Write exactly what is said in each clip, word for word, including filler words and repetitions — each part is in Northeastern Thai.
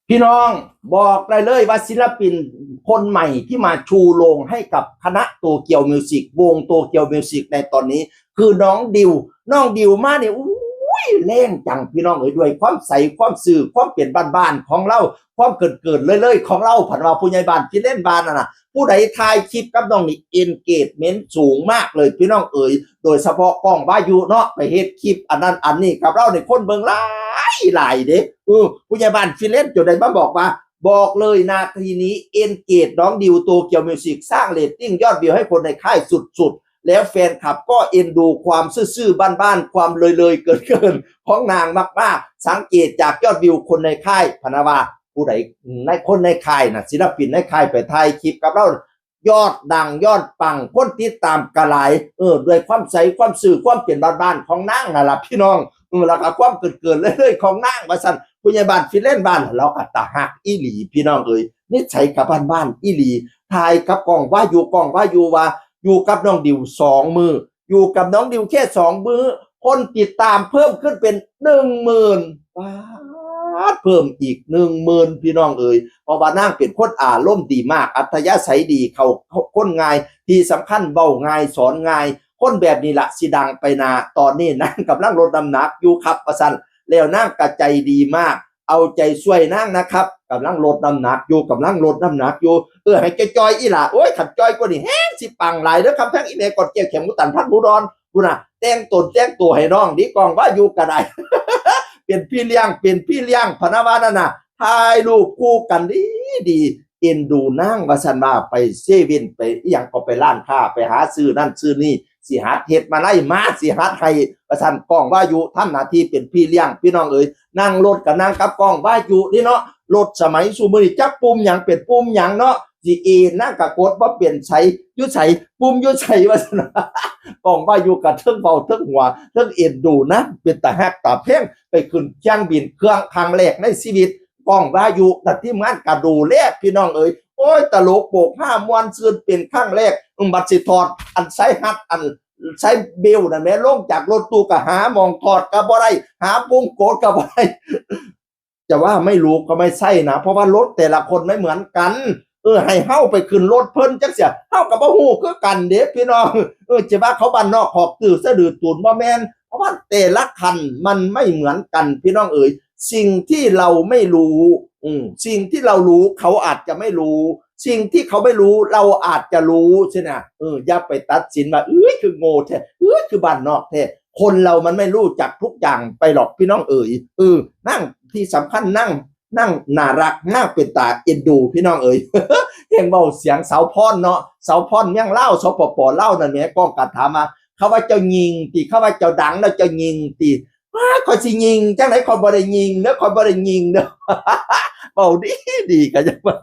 พี่น้อง บอกได้เลยว่าศิลปินคนใหม่ที่มาชูโรงให้กับคณะโตเกียวมิวสิก วงโตเกียวมิวสิกในตอนนี้ คือน้องดิว น้องดิวมาเนี่ย อุ้ย แรงจังพี่น้องเอ้ย ด้วยความใส ความซื่อ ความเป็นบ้านๆของเรา ความเกิดๆเลยๆของเรา ผันว่าผู้ใหญ่บ้านที่เล่นบ้านน่ะนะ ผู้ใดถ่ายคลิปกับน้องนี่ engagement สูงมากเลยพี่น้องเอ๋ย โดยเฉพาะกล้องวายุเนาะ ไปเฮ็ดคลิปอันนั้นอันนี้กับเราในคนเบิ่งหลายหลายเด้ เออ ผู้ใหญ่บ้านฟิเลนจนได้มาบอกว่า บอกเลยนาทีนี้ engage น้องดิวโตเกียวมิวสิก สร้างเรตติ้งยอดวิวให้คนในค่ายสุดๆ แล้วแฟนคลับก็เอ็นดูความซื่อๆบ้านๆ ความเลยๆเกินๆของนางมากๆ สังเกตจากยอดวิวคนในค่าย พะนะว่า ผู้ใดในคนในค่ายนะ ศิลปินในค่ายไปถ่ายคลิปกับเรา ยอดดังยอดปัง คนติดตามกะหลาย เออ ด้วยความใสความซื่อความเป็นบ้านๆของนางนั่นล่ะพี่น้อง เออ แล้วก็ความเกิดๆเรื่อยๆของนางว่าซั่น ผู้ใหญ่บ้านฟิเลนบ้านเราก็ตาฮักอีหลีพี่น้องเอ้ย นิสัยกับบ้านๆอีหลี ถ่ายกับกล้องวายุ กล้องวายุว่า อยู่กับน้องดิวสองมื้อ อยู่กับน้องดิวแค่สองมื้อ คนติดตามเพิ่มขึ้นเป็นหนึ่งหมื่น ป๊าด เพิ่มอีกหนึ่งหมื่นพี่น้องเอ๋ย เพราะว่านางเป็นคนอารมณ์ดีมาก อัธยาศัยดี เข้าคนง่าย ที่สำคัญเว้าง่ายสอนง่าย คนแบบนี้ละสิดังไปหน้า ตอนนี้นางกำลังลดน้ำหนักอยู่ครับ ว่าซั่น แล้วนางก็ใจดีมาก เอาใจช่วยนางนะครับ กำลังลดน้ำหนักอยู่ กำลังลดน้ำหนักอยู่ เออ ให้จ่อยๆอีหล่า โอ้ย คันจ่อยกว่านี้แฮงสิปังหลายเด้อครับ ทั้งอีแม่กอดแก้ว แขมหมูตัน พันหมูดอน พุ้นน่ะ แต่งตนแต่งตัวให้น้องดี กล้องวายุก็ได้ เป็นพี่เลี้ยง เป็นพี่เลี้ยง พะนะว่านั่นน่ะ ถ่ายรูปคู่กันดีดี เอ็นดูนางว่าซั่นว่า ไปเซเว่น ไปอีหยังก็ไปร้านค้า ไปหาซื้อนั่นซื้อนี่ สิหัดเฮ็ดมาลัยมา สิหัดให้ ว่าซั่น กล้องวายุทำหน้าที่เป็นพี่เลี้ยง พี่น้องเอ๋ย นั่งรถก็นั่งกับกล้องวายุนี่เนาะ รถสมัยซุมื้อนี้จักปุ่มหยังเป็นปุ่มหยังเนาะ สิเอนนางก็กดบ่เป็น ไสอยู่ไส ปุ่มอยู่ไส ว่าซั่น กล้องวายุก็เทิงเว้าเทิงหัว เทิงเอ็นดูนะ เป็นตาฮักตาแพง ไปขึ้นเครื่องบินเครื่องครั้งแรกในชีวิต กล้องวายุและทีมงานก็ดูแลพี่น้องเอ๋ย โอ้ย ตลกโปกฮาม่วนซื่นเป็นครั้งแรก อืม บัดสิถอดอันไส้ฮัด อันไส้เบลนั่นแหม ลงจากรถตู้ก็หาหม่องถอดก็บ่ได้ หาปุ่มกดก็บ่ได้ จะว่าไม่รู้ก็ไม่ใช่นะ เพราะว่ารถแต่ละคนไม่เหมือนกัน เออ ให้เฮาไปขึ้นรถเพิ่นจักเสีย เฮาก็บ่ฮู้คือกันเด้พี่น้อง เออ จะว่าเขาบ้านนอกขอกตื้อสะดือตูนบ่แม่น เพราะว่าแต่ละคันมันไม่เหมือนกันพี่น้องเอ๋ย สิ่งที่เราไม่รู้ อืม สิ่งที่เรารู้เขาอาจจะไม่รู้ สิ่งที่เขาไม่รู้เราอาจจะรู้ ใช่นะ เออ อย่าไปตัดสินว่า เอ้ย คือโง่แท้ เอ้ย คือบ้านนอกแท้ คนเรามันไม่รู้จักทุกอย่างไปหรอกพี่น้องเอ๋ย เออ นาง ที่สำคัญนาง นางน่ารัก นางเป็นตาเอ็นดูพี่น้องเอ๋ย แฮงเว้าเสียงสาวพรเนาะ สาวพรเมืองลาว สปป ลาวนั่นแหม กล้องก็ถามมา เขาว่าเจ้ายิงติ เขาว่าเจ้าดังแล้วเจ้ายิงติ ว้า ข้อยสิยิงจังได๋ ข้อยบ่ได้ยิงเด้อ ข้อยบ่ได้ยิงเด้อ เว้าดีดีก็ยังว่า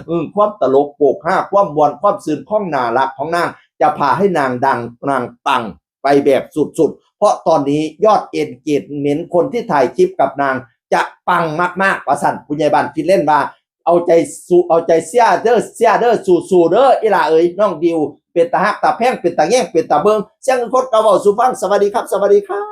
อืม ความตลกโปกฮา ความม่วน ความซื่น ความน่ารักของนาง จะพาให้นางดัง นางปังไปแบบสุดๆ เพราะตอนนี้ยอด engagement คนที่ถ่ายคลิปกับนางจะปังมากๆ ว่าซั่น ผู้ใหญ่บ้านฟินแลนด์ว่า เอาใจสู้ เอาใจเชียร์เด้อ เชียร์เด้อ สู้ๆเด้อ อีหล่าเอ๋ย น้องดิว เป็นตาฮักตาแพง เป็นตาแยง เป็นตาเบิ่ง เสียงคนเก่าเว้าสู่ฟัง สวัสดีครับ สวัสดีครับ